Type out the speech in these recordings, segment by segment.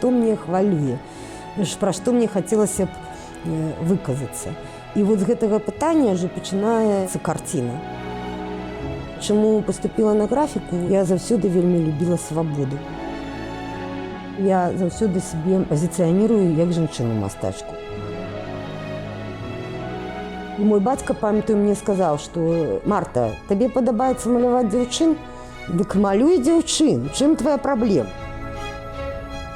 што мне хвалюе, пра што мне хацелася б выказацца. І вот з гэтага пытання ўжо пачынаецца карціна. Чаму паступіла на графіку? Я заўсёды вельмі любіла свабоду. Я заўсёды сябе пазіцыянірую як жанчыну-мастачку. І мой бацька, памятаю, мне сказаў, што: «Марта, табе падабаецца маляваць дзяўчын? Дык малюй дзяўчын, чым твоя праблема?»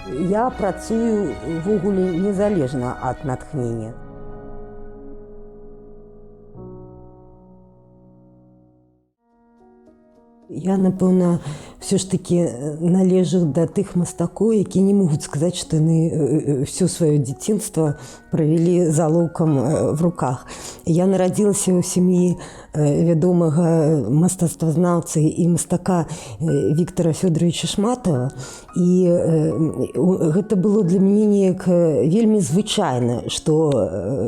Я працую увогуле незалежна ад натхнення. Я, напэўна, все ж таки належу да тых мастакоў, якія не могуць сказаць, што яны всё сваё дзяцінства правялі з алоўкам в руках. Я нарадзілася ў сям'і вядомага мастацтвазнаўцы і мастака Віктора Фёдоровича Шматова. І гэта было для мяне неяк вельмі звычайна, што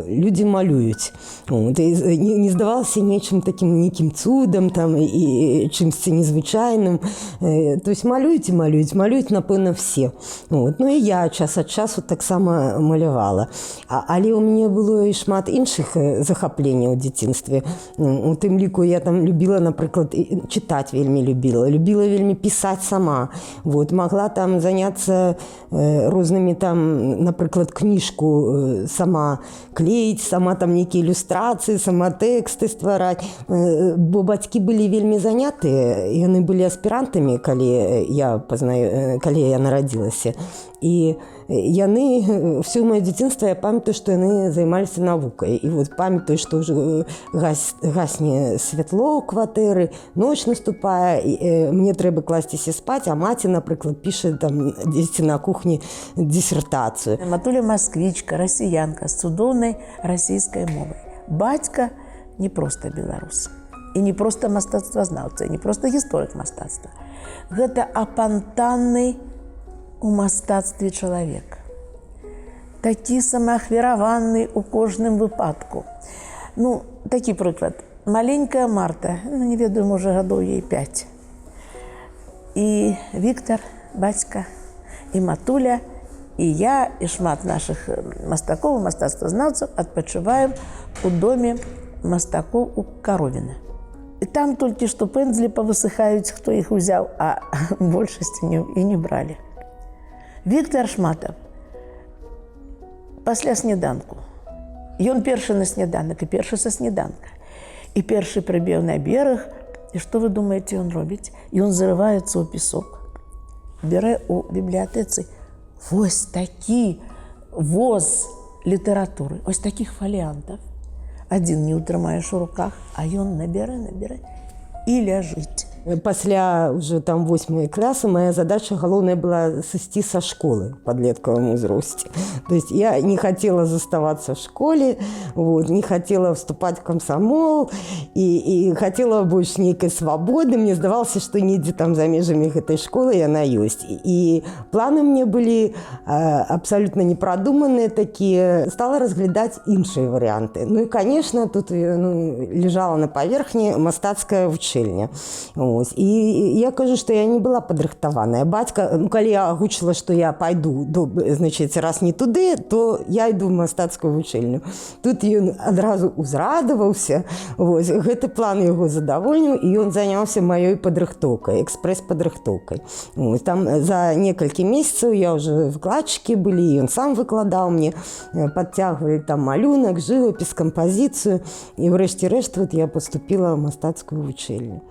людзі малююць. Вот, і не здавалася нечым такім, нейкім цудам там і чымсьці незвычайным. То есть малююць і малююць, малююць, напэўна, все. Вот. Ну і я час ад часу таксама малявала. Але ў мяне было і шмат іншых захапленняў у дзяцінстве. У тым ліку я там любіла, напрыклад, чытаць вельмі любіла, любіла вельмі пісаць сама. Вот. Магла там заняцца рознымі там, напрыклад, кніжку сама клеіць, сама там нейкія ілюстрацыі, сама тэксты ствараць. Бо бацькі былі вельмі занятыя, яны былі аспірантамі, калі я пазнаю, калі я нарадзілася. І яны всё маё дзяцінства, я памятаю, што яны займаліся навукай. І вот памятаю, што ўжо гасне святло ў кватэры, ноч наступае, і мне трэба класціся спаць, а маці, напрыклад, піша там дзесьці на кухні дысертацыю. Матуля москвичка, расіянка з цудоўнай расійскай мовай. Бацька не проста беларус і не проста мастацтвазнаўца, і не проста гісторык мастацтва. Гэта апантаны у мастацтве чалавек. Такі самаахвяраваны ў кожным выпадку. Ну, такі прыклад. Маленькая Марта, ну, не ведаю, можа, гадоў ей 5. І Віктор, бацька, і матуля, і я, і шмат нашых мастакоў, мастацтвазнаўцаў адпачываем у доме мастакоў у Каровіна. І там толькі што пэндзлі павысыхаюць, хто іх узяў, а большасці і не бралі. Віктор Шматаў пасля сняданку. Ён першы на сняданак і першы са сняданка. І першы прыбеў на бераг. І што вы думаеце, ён робіць? Ён зарываецца ў песок. Бярэ ў бібліятэцы вось такі воз літаратуры, ось такіх фаліантаў. Адзін не ўтрымаеш у руках, а ён набярэ, набярэ і ляжыць. Пасля уже там восьмой класса моя задача галоўная была сысці са школы в подлетковом узросце. То есть я не хотела заставаться в школе, вот, не хотела вступать в комсомол и хотела больше нейкай свободы. Мне здавалася, что недзе там за межамі гэтай школы яна ёсць. І планы мне былі абсолютно непродуманные такие. Стала разглядаць іншыя варианты. Ну и, конечно, тут ну, лежала на паверхні мастацкая вучэльня. Ось. І я кажу, што я не была падрыхтаваная. Бацька, ну, калі я агучыла, што я пайду, значыць, раз не туды, то я іду в мастацкую вучэльню. Тут ён адразу ўзрадаваўся. Вось. Гэты план яго задавольніў, і ён заняўся маёй падрыхтоўкай, экспрэс-падрыхтоўкай. Ось. Там за некалькі месяцаў я уже, выкладчыкі былі, ён сам выкладаў мне, падцягвалі там малюнак, жывапіс, кампазіцыю. І ўрэшце рэшт вот я паступіла ў мастацкую вучэльню.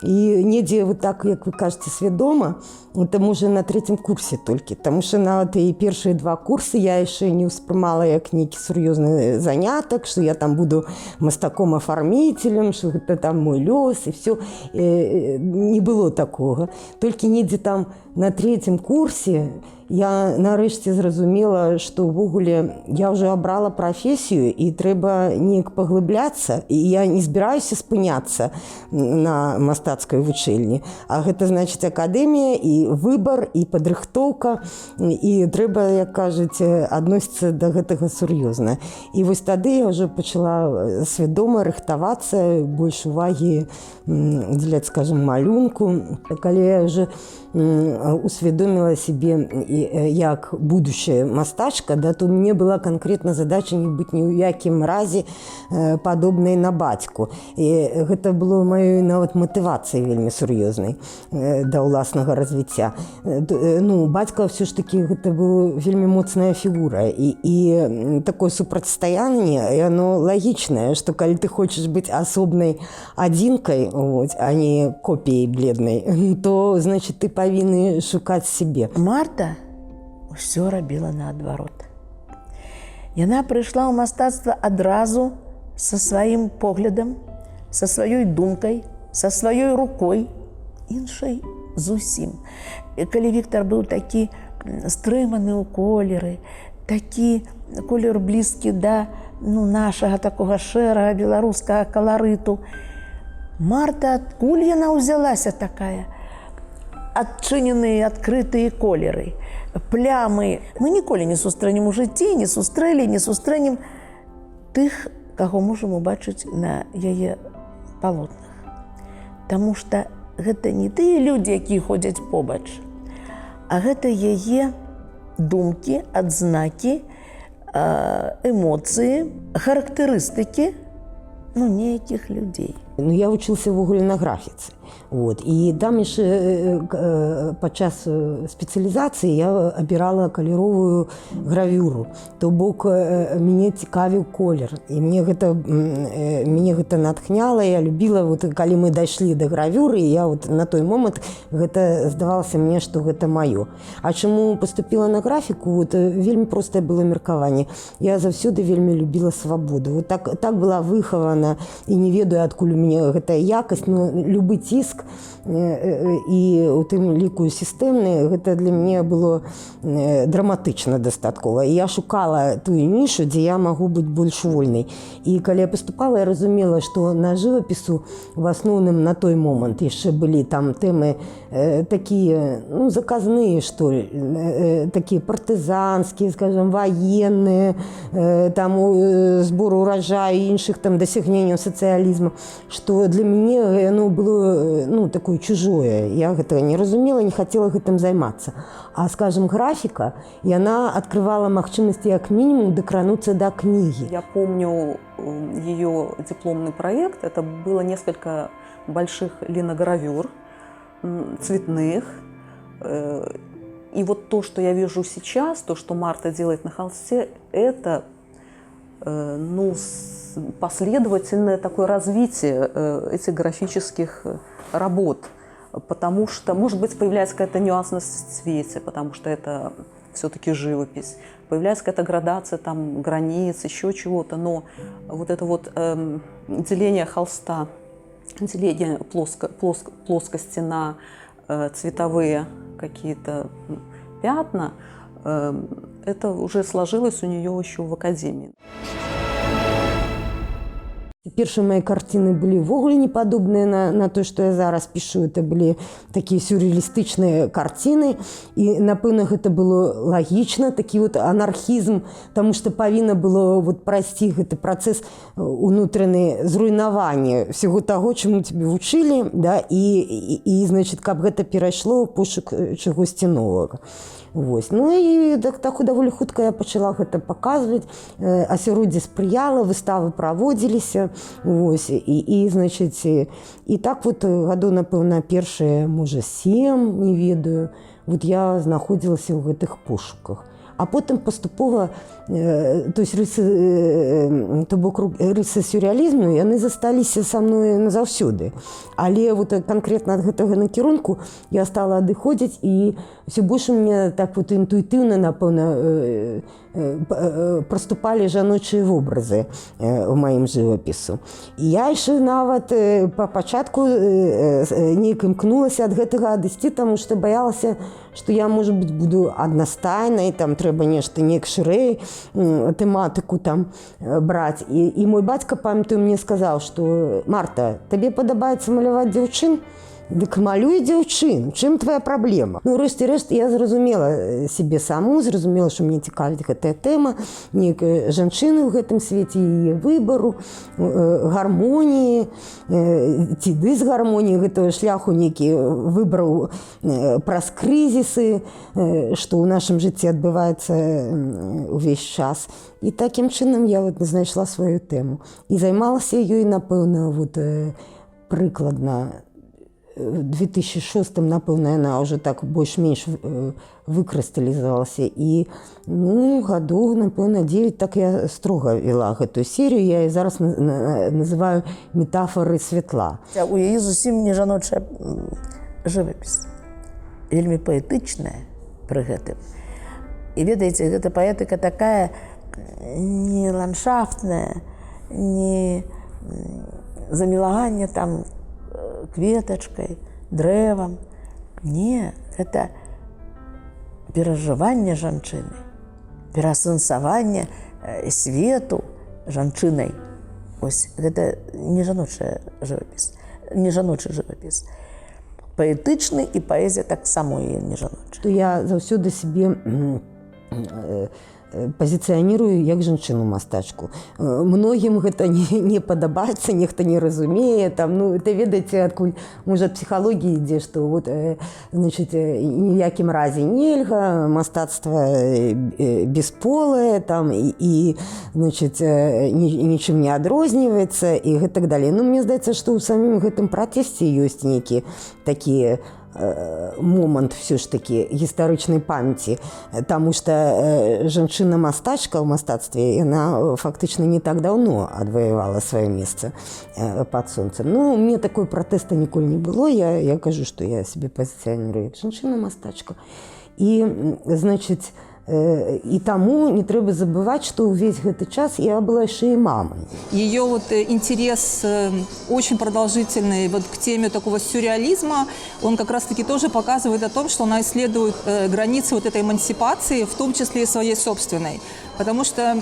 І недзе вот так, як вы кажаце, свядома, это можа на трэцім курсе толькі, таму што нават і першыя два курсы я яшчэ не ўспрымала як нейкі сур'ёзны занятак, што я там буду мастаком-афарміцелем, што гэта там мой лёс і все. Не было такога. Толькі недзе там на трэцім курсе я нарэшце зразумела, што ўвогуле я ўжо абрала прафесію і трэба неяк паглыбляцца, і я не збіраюся спыняцца на мастацкай вучэльні. А гэта значыць акадэмія і выбар, і падрыхтоўка, і трэба, як кажуць, адносіцца да гэтага сур'ёзна. І вось тады я ўжо пачала свядома рыхтавацца, больш увагі удзяляць, скажем, малюнку. Калі я уже усведомила себе як будущая мастачка, да, то мне была канкрэтна задача не быць ні ў якім разе падобнай на бацьку. І гэта было маёй нават матывацыяй вельмі сур'ёзнай да ўласнага развіцця. Ну, бацька ўсё ж такі гэта быў вельмі моцная фігура, і такое супрацьстаянне, яно лагічнае, што калі ты хочаш быць асобнай адзінкай, вот, а не копіяй бледнай, то, значит, ты павінны шукаць сябе. Марта ўсё рабіла наадварот. Яна прыйшла ў мастацтва адразу са сваім поглядам, са сваёй думкай, са сваёй рукой, іншай зусім. І калі Віктор быў такі стрыманы ў колеры, такі колер, блізкі да, ну, нашага такога шэрага беларускага каларыту, Марта, адкуль яна ўзялася такая? Адчыненыя, адкрытыя колеры, плямы. Мы ніколі не сустрэнем у жыцці, не сустрэлі, не сустрэнем тых, каго можам убачыць на яе палотнах. Таму што гэта не тыя людзі, якія ходзяць побач, а гэта яе думкі, адзнакі, эмоцыі, характарыстыкі, ну, нейкіх людзей. Ну, я вучылася ўвогуле на графіцы. Вот. І там яшчэ падчас спецыялізацыі я абірала каляровую гравюру. То бок мяне цікавіў колер. І мяне гэта натхняла, я любіла, вот, калі мы дайшлі да гравюры, я вот на той момант гэта здавалася мне, што гэта маё. А чаму паступіла на графіку, вот, вельмі простае было меркаванне. Я заўсёды вельмі любіла свабоду. Вот так была выхавана і не ведаю, адкуль у мяне гэтая якасць, но любы ціск і у тым ліку сістэмны, гэта для мяне было драматычна дастаткова. І я шукала тую нішу, дзе я магу быць больш вольнай. І калі я паступала, я разумела, што на жывапісу в асноўным на той момант яшчэ былі там тэмы такія, ну, заказныя, што ли, такія партызанскія, скажем, военные, там сбор урожаю, іншых там дасягненняў сацыялізму, што для мяне яно было ну, такое чужое. Я гэтага не разумела, не хацела гэтым займацца. А, скажем, графіка, яна открывала магчымасці як мінімум дакрануцца да кнігі. Я помню ее дипломный проект. Это было несколько больших линогравюр, цветных. И вот то, что я вижу сейчас, то, что Марта делает на холсте, это ну, последовательное такое развитие этих графических работ. Потому что, может быть, появляется какая-то нюансность в цвете, потому что это все-таки живопись. Появляется какая-то градация там границ, еще чего-то, но вот это вот деление холста, деление плоскости на цветовые какие-то пятна, это уже сложилось у нее еще в академии. Першыя мои карціны былі ўвогуле не падобныя на то, што я зараз пішу. Это былі такія сюррэалістычныя карціны. І, напэўна, гэта было лагічна, такі вот анархізм, таму што павінна было вот прайсці гэты працэс унутраны зруйнавання всего таго, чаму цябе вучылі, да, і, значит, каб гэта перайшло ў пошук чагосьці новага. Вось. Ну і так даволі хутка я пачала гэта паказваць. Асяроддзе спрыяла, выставы праводзіліся. Вось. І, значит, і так вот гадоў, напэўна, першыя, можа, 7, не ведаю, вот я знаходзілася ў гэтых пошуках. А потым паступова, то есть рысы, то бок рысы сюррэалізму, яны засталіся са мной назаўсёды. Але вот канкрэтна ад гэтага накірунку я стала адыходзіць, і все больш у меня так вот інтуітыўна, напэўна, проступалі жаночыя вобразы ў маім жывапісу. І я яшчэ нават па пачатку неяк імкнулася ад гэтага адысці, таму што баялася, што я, может быть, буду аднастайнай, там трэба нешта неяк шырэй тэматыку там браць. І мой бацька, памятаю, мне сказаў, што: «Марта, табе падабаецца маляваць дзяўчын? Дык малюй дзяўчын, чым твоя праблема? Ну, рэшце рэшт, я зразумела сябе саму, зразумела, што мне цікавіць гэтая тэма нейкай жанчыны ў гэтым свеце, яе выбару, гармоніі ці дысгармоніі, гэтага шляху нейкі выбраў праз крызісы, што ў нашым жыцці адбываецца увесь час. І такім чынам я вот знайшла сваю тэму і займалася ёй, напэўна, вот прыкладна в 2006, напэўна, яна ўжо так больш-менш выкрысталізавалася. І, ну, гадоў, напэўна, 9 так я строга вела гэтую серію. Я і зараз называю «Метафоры святла». У яе зусім не жаночая жывапіс. Вельмі паэтычная пры гэтым. І ведаеце, гэта паэтыка такая не ландшафтная, не замілаванне там кветачкай, дрэвам. Не, гэта перажыванне жанчыны, пераасэнсаванне свету жанчынай. Ось гэта не жаночая жывапіс, не жаночы жывапіс. Паэтычны, і паэзія таксама яе не жаночая. То я заўсёды сябе пазіцыянірую як жанчыну-мастачку. Многім гэта не падабаецца, нехта не разумее там, ну, это, ведаеце, адкуль, можа, псіхалогіі ідзе, што вот, значит, ніякім разе нельга, мастацтва бесполае там і, значит, нічым не адрозніваецца і гэтак далей. Ну, мне здаецца, што ў самім гэтым пратэсце ёсць нейкі такі момант все ж таки гістарычнай памяці, таму что жанчына-мастачка ў мастацтве, яна фактычна не так даўно адваявала сваё месца под сонцам. Ну, мне такой пратэста ніколі не было. Я кажу, что я себе пазіцыянірую як жанчына-мастачка, і значит, і таму не трэба забываць, што ўвесь гэты час я была яшчэ і мамай. Ее вот интерес очень продолжительный вот к теме такого сюрреализма, он как раз-таки тоже показывает о том, что она исследует границы вот этой эмансипации, в том числе и своей собственной. Потому что,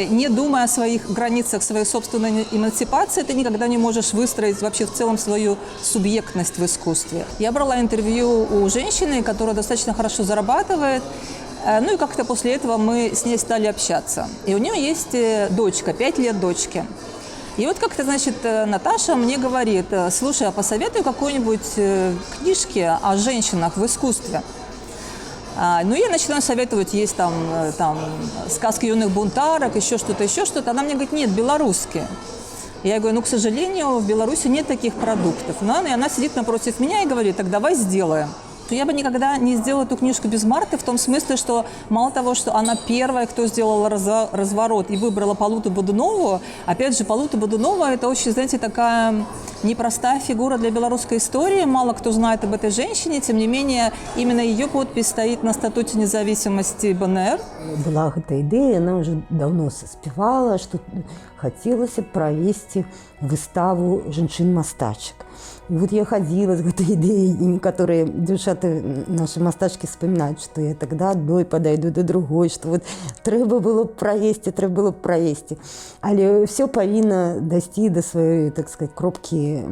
не думая о своих границах своей собственной эмансипации, ты никогда не можешь выстроить вообще в целом свою субъектность в искусстве. Я брала интервью у женщины, которая достаточно хорошо зарабатывает. Ну и как-то после этого мы с ней стали общаться. И у нее есть дочка, 5 лет дочке. И вот как-то, значит, Наташа мне говорит: «Слушай, а посоветуй какой-нибудь книжки о женщинах в искусстве». Ну, я начинаю советовать, есть там, там «Сказки юных бунтарок», еще что-то, еще что-то. Она мне говорит: «Нет, белорусские». Я говорю: «Ну, к сожалению, в Беларуси нет таких продуктов». Ну, и она сидит напротив меня и говорит: «Так давай сделаем». Я бы никогда не сделала эту книжку без Марты, в том смысле, что мало того, что она первая, кто сделала разворот и выбрала Палуту Бодунову, опять же, Палута Бодунова – это очень, знаете, такая непростая фигура для белорусской истории, мало кто знает об этой женщине, тем не менее, именно ее подпись стоит на статуте независимости БНР. Была гэта ідэя, она уже давно саспявала, што хацелася правесці выставу жанчын-мастачак. І вот я хадзіла з гэтай ідэяй, і некаторыя дзяўчаты, наши мастачкі, вспоминают, што я тогда адной падайду, да другой, што вот трэба было б правесці, трэба было б правесці. Але ўсё павінна дайсці да сваёй, так сказать, кропкі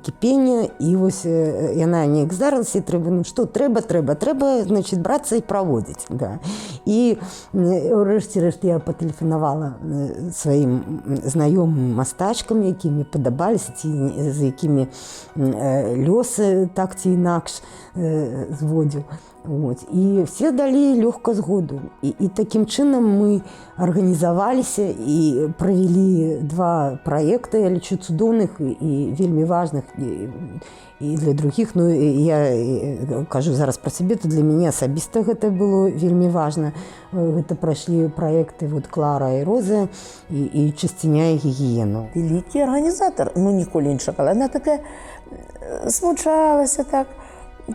кіпення, і вось яна неяк здарылася, і трэба, ну што, трэба, трэба, трэба, значит, брацца і праводзіць. Да. І ўрэшце рэшт я патэлефанавала сваім знаёмым мастачкам, якія мне падабаліся ці з якімі лёсы так ці інакш зводзіў. Вот. І все далі лёгка згоду. І такім чынам мы арганізаваліся і правялі два праекты, я лічу, цудоўных і вельмі важных і для другіх. Ну, і я кажу зараз пра сябе, то для мяне асабіста гэта было вельмі важна. Гэта прайшлі праекты вот «Клара і Роза» і «Чысціня і гігіену». Вялікі арганізатар, ну, ніколі не чакала. Она такая смучалася так,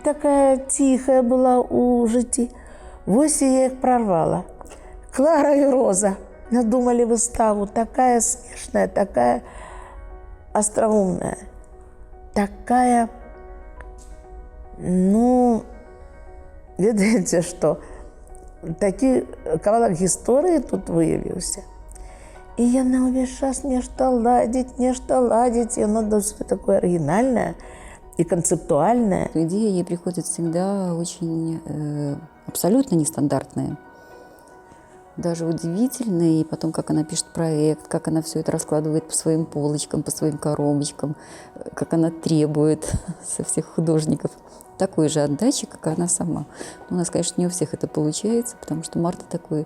такая ціхая была ў жыцці. Вось яе як прорвала. «Клара і Роза» надумалі выставу, такая смешная, такая остроумная, такая, ну, ведаеце, што такі кавалак гісторыі тут выявіўся. І яна ўвесь час нешта ладзіць, яно досыць такое арыгінальнае. І канцэптуальная. Идея ей приходит всегда очень абсолютно нестандартная. Даже удивительные. И потом, как она пишет проект, как она все это раскладывает по своим полочкам, по своим коробочкам, как она требует со всех художников такой же отдачи, как она сама. Но у нас, конечно, не у всех это получается, потому что Марта такой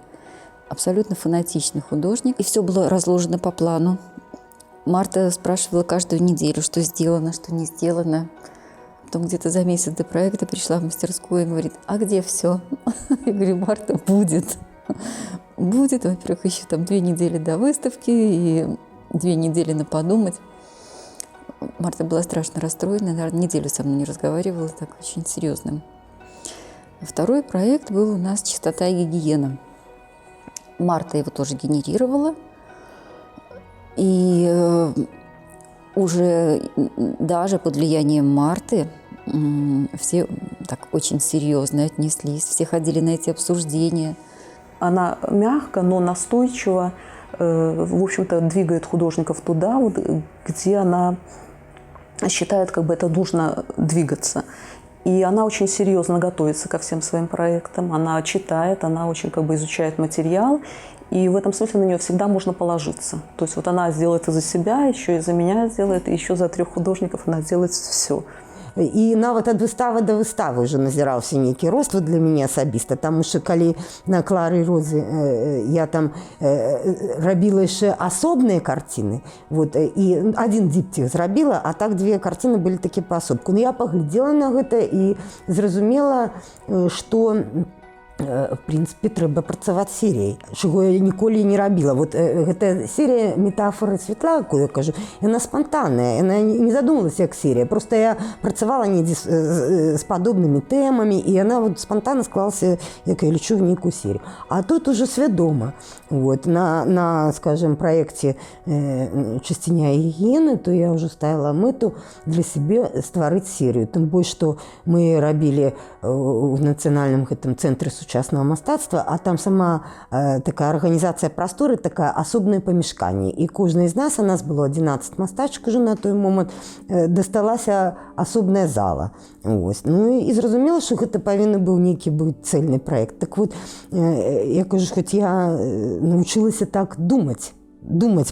абсолютно фанатичный художник. И все было разложено по плану. Марта спрашивала каждую неделю, что сделано, что не сделано. Потом где-то за месяц до проекта пришла в мастерскую и говорит: «А где все?» Я говорю: «Марта, будет. Будет, во-первых, еще там 2 недели до выставки и 2 недели на подумать». Марта была страшно расстроена, наверное, неделю со мной не разговаривала, так очень серьезно. Второй проект был у нас «Чистота и гигиена». Марта его тоже генерировала. И уже даже под влиянием Марты все так очень серьезно отнеслись, все ходили на эти обсуждения. Она мягко, но настойчиво, в общем-то, двигает художников туда, вот, где она считает, как бы это нужно двигаться. И она очень серьезно готовится ко всем своим проектам, она читает, она очень как бы изучает материал, и в этом смысле на нее всегда можно положиться. То есть вот она сделает и за себя, еще и за меня сделает, и еще за трех художников она сделает все. І нават ад выставы да выставы ўжо назіраўся нейкі рост вот для мяне асабіста, таму що калі на «Клары Розы» я там рабіла яшчэ асобныя карціны, вот, і один дыпціх зрабіла, а так две карціны былі такі паасобку. Ну, я паглядзела на гэта і зразумела, што в принципе трэба працаваць серіяй, чаго я ніколі не рабіла. Вот гэтая серія «Метафоры святла», якую я кажу, яна спантанная, яна не задумалася як серія, просто я працавала недзе з падобнымі тэмамі, і яна вот спантанна склалася, як я лічу, в нейкую серію. А тут уже свядома, вот на, скажем, праекце «Чысціня і гігіены», то я уже ставила мэту для сябе стварыць серію, тым больш што мы рабілі в нацыянальным гэтым цэнтры сучаснага мастацтва, а там сама такая арганізацыя прасторы, такая асобнае памяшканне, і кожнай з нас, а нас было 11 мастачак уже на той момант, дасталася асобная зала. Ось. Ну і зразумела, што гэта павінны быў нейкі быць цельны праект. Так вот, я кажу, хоць я навучылася так думаць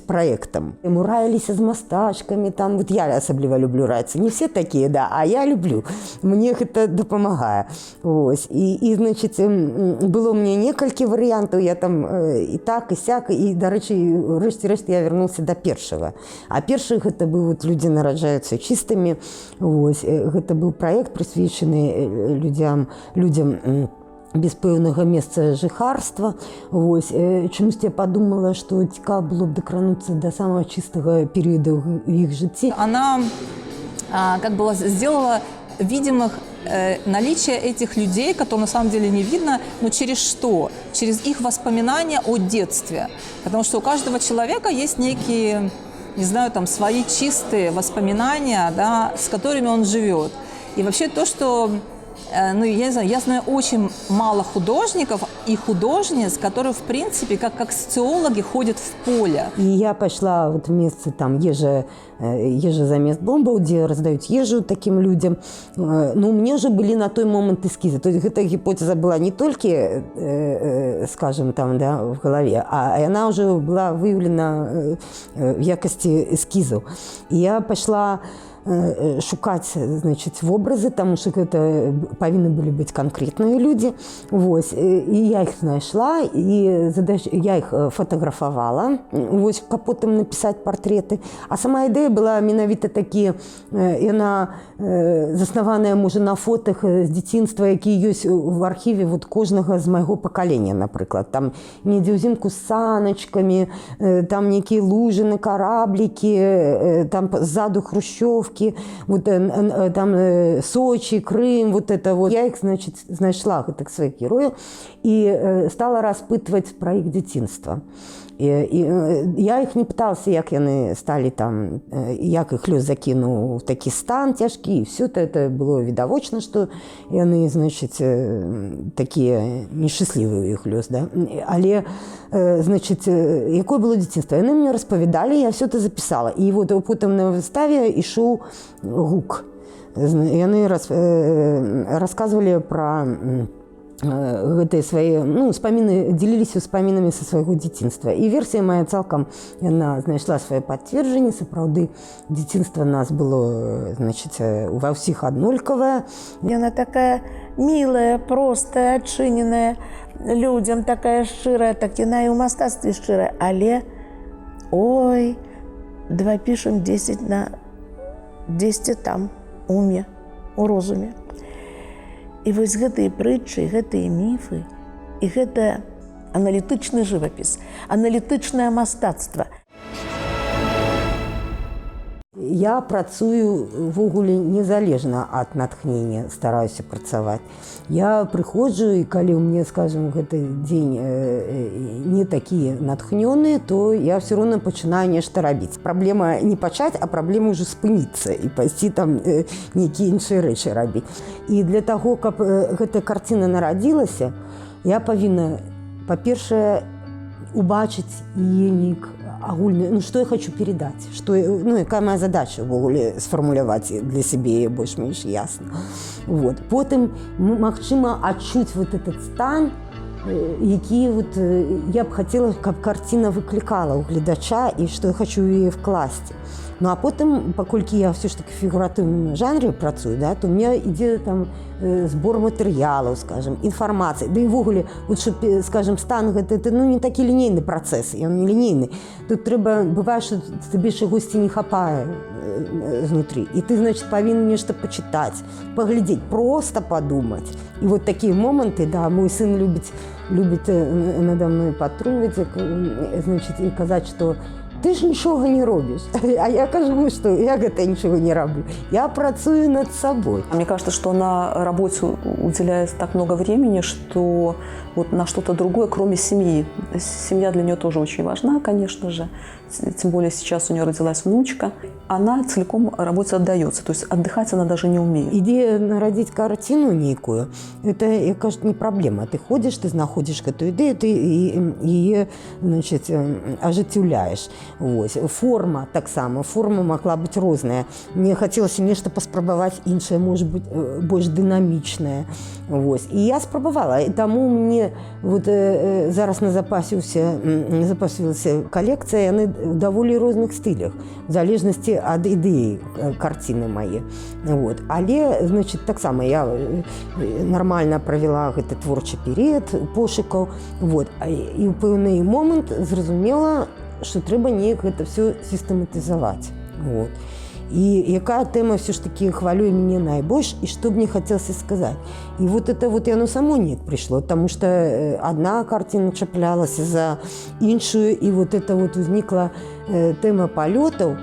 праектам. Мы раіліся з мастачкамі, там вот я асабліва люблю раіцца. Не все такія, да, а я люблю. Мне гэта дапамагае. Ось. І значыць, было мне некалькі варыянтаў, я там і так, і сяк, і, дарэчы, рэшце рэшт я вярнулася да першага. А першы гэта быў вот «Людзі нараджаюцца чыстымі». Ось. Гэта быў праект, прысвечаны людзям без пэўнага месца жыхарства. Вось, чамусьці я падумала, што цікава было б дакрануцца да самага чыстага перыяду ў іх жыцці. Она как бы сделала видимых наличие этих людей, которые на самом деле не видно, но через что? Через их воспоминания о детстве. Потому что у каждого человека есть некие, не знаю, там свои чистые воспоминания, да, с которыми он живет. И вообще то, что ну, я не знаю, я знаю очень мало художников и художниц, которые, в принципе, как социологи ходят в поле. І я пайшла вот в месцы там ежа замест бомбаў, дзе раздаюць ежу такім людзям. Ну, мне уже былі на той момант эскізы. То есть гэта гіпотэза была не толькі, скажем, там, да, в галаве, а яна уже была выяўлена в якасці эскізаў. І я пайшла шукаць, значыць, вобразы, таму што гэта павінны былі быць канкрэтныя людзі. Вось, і я іх знайшла, і я іх фатаграфавала, вось, каб потым напісаць партрэты. А сама ідэя была менавіта такі, яна заснаваная, можа, на фотах з дзяцінства, якія ёсць в архіве вот кожнага з майго пакалення, напрыклад. Там недзе ўзімку з саначкамі, там нейкія лужы на караблікі, там ззаду хрушчоўкі, вот, там Сочи, Крым, вот это вот. Я их, значит, знайшла гэтых сваіх герояў і стала распытваць пра іх дзяцінства. І я іх не пыталася, як яны сталі там, як іх лёс закінуў у такі стан цяжкі, і всё это было відавочна, што яны, значыць, такія нешчаслівыя, ў іх лёс, да? Але, значыць, якое было дзяцінства? Яны мне распавядалі, я всё это запісала. І вот потым на выставе ішоў гук. Яны расказвалі пра гэтыя свае, ну, успаміны, дзеліліся ўспамінамі са свайго дзяцінства. І версія моя цалкам, яна знайшла сваё пацверджанне. Сапраўды, дзяцінства нас было, значит, ва ўсіх аднолькавае. Яна такая мілая, простая, адчыненая людзям, такая шчырая, так яна і ў мастацтве шчырая, але ой, два пішам 10 на 10 там уме, у розуме. І вось гэтыя прытчы, гэтыя міфы і гэта аналітычны жывапіс, аналітычнае мастацтва. Я працую увогуле незалежна ад натхнення, стараюся працаваць. Я прыходжу, і калі ў мне, скажем, гэты дзень не такі натхнёны, то я все роўна пачынаю нешта рабіць. Праблема не пачаць, а праблема ўжо спыніцца і пайсці там нейкія іншыя рэчы рабіць. І для таго, каб гэтая карціна нарадзілася, я павінна, па-першае, убачыць яе нейк агульны, ну, что я хочу передать, что, ну, якая моя задача увогуле, сфармуляваць для сябе больш-менш ясна. Вот. Потым, магчыма, адчуць вот этот стан, які вот я б хацела, каб карціна выклікала ў гледача, і што я хочу яе вкласці. Ну а потым, паколькі я все ж таки фігуратыўным жанре працую, да, то у меня ідзе там збор матэрыялаў, скажем, інфармацыі. Да і ўвогуле, вот, чтоб, скажем, стан гэта, это, ну, не такі лінейны працэс, ён не лінейны. Тут трэба, бывае, што табе чагосьці не хапае знутры. І ты, значит, павінен нешта пачытаць, паглядзець, просто падумаць. І вот такія моманты, да, мой сын любіць надо мной падтруньваць, значит, і казаць, што ты ж нічога не робіш. А я кажу, што я гэта нічога не раблю. Я працую над сабой. Мне кажется, что она работе уделяет так много времени, что вот на что-то другое, кроме семьи. Семья для нее тоже очень важна, конечно же. Тем более сейчас у нее родилась внучка. Она целиком работе отдается. То есть отдыхать она даже не умеет. Ідэя нарадзіць карціну нейкую, это, як кажуць, не праблема. Ты ходзіш, ты знаходзіш гэтую ідэю, ты яе, значит, ажыццяўляеш. Вось. Форма таксама, форма могла быць розная. Мне хацелася нешта паспрабаваць іншае, может быть, больш дынамічнае. Вось. І я спрабавала. І таму мне вот, зараз назапасілася калекцыя, яны ў даволі розных стылях, в залежнасці ад ідэі карціны мае. Вот. Але, значит, таксама я нармальна правяла гэты творчы перыяд пошукаў. Вот. І ў пэўны момант зразумела, што трэба неяк гэта все сістэматызаваць. Вот. І якая тэма все ж таки хвалюе мяне найбольш і што б мне хацелася сказаць. І вот это вот яно само неяк прыйшло, потому что одна карціна чаплялася за іншую, і вот это вот узнікла тэма палётаў,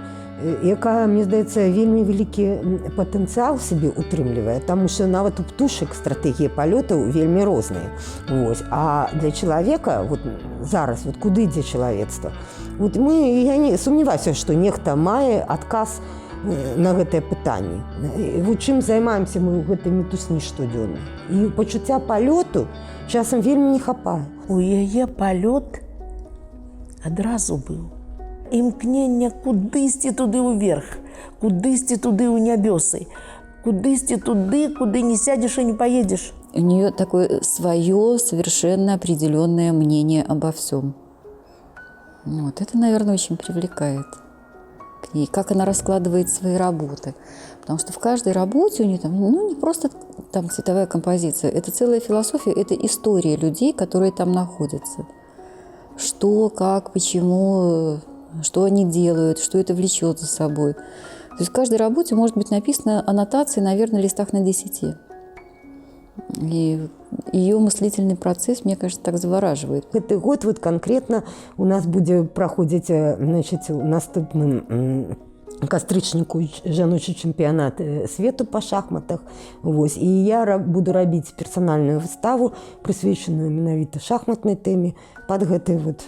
якая, мне здаецца, вельмі вялікі патэнцыял сабе утрымлівае, таму што нават у птушак стратэгіі палётаў вельмі розныя. Вось. А для чалавека вот зараз, вот куды ідзе чалавецтва? Вот я не сумняваюся, што нехта мае адказ на гэтае пытанне. Вот чым займаемся мы ў гэтай мітусні штодзённа. І пачуцця палёту часам вельмі не хапае. У яе палёт адразу быў. Імкненне кудысьці туды ўверх, кудысьці туды ў нябёсы, кудысьці туды, куды не сядзеш і не паедзеш. У нее такое свое совершенно определенное мнение обо всем. Вот это, наверное, очень привлекает к ней, как она раскладывает свои работы. Потому что в каждой работе у нее там, ну, не просто там цветовая композиция, это целая философия, это история людей, которые там находятся. Что, как, почему, что они делают, что это влечет за собой. То есть в каждой работе может быть написана аннотация, наверное, листах на 10. И ее мыслительный процесс, мне кажется, так завораживает. Гэты год вот конкретно у нас будзе праходзіць, значит, у наступным кастрычніку жаночы чэмпіянат свету па шахматах. Вось. І я буду рабіць персанальную выставу, прысвечаную менавіта шахматнай тэме под гэтай вот,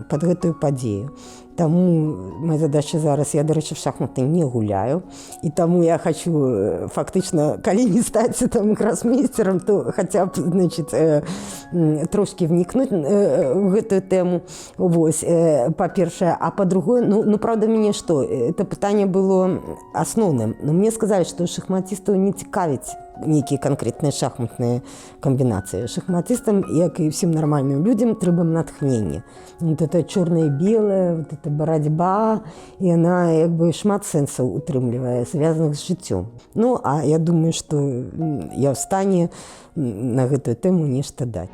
под гэтую падзею. Таму моя задача зараз, я, дарэчы, в шахматы не гуляю, і таму я хочу фактычна, калі не стаць там гросмейстером, то хаця б, значит, трошкі вникнуть в гэтую тэму. Вось, па-першае, а па-другое, ну правда, мяне што, это пытанне было асноўным. Но мне сказали, што шахматістаў не цікавіць нейкія канкрэтныя шахматныя камбінацыі. Шахматыстам, як і всем нармальным людзям, трэба натхненне. Вот это чорнае, белое, вот это барацьба, і она як бы шмат сэнсаў утрымлівае, звязаных з жыццём. Ну, а я думаю, што я ў стане на гэтую тэму нешта даць.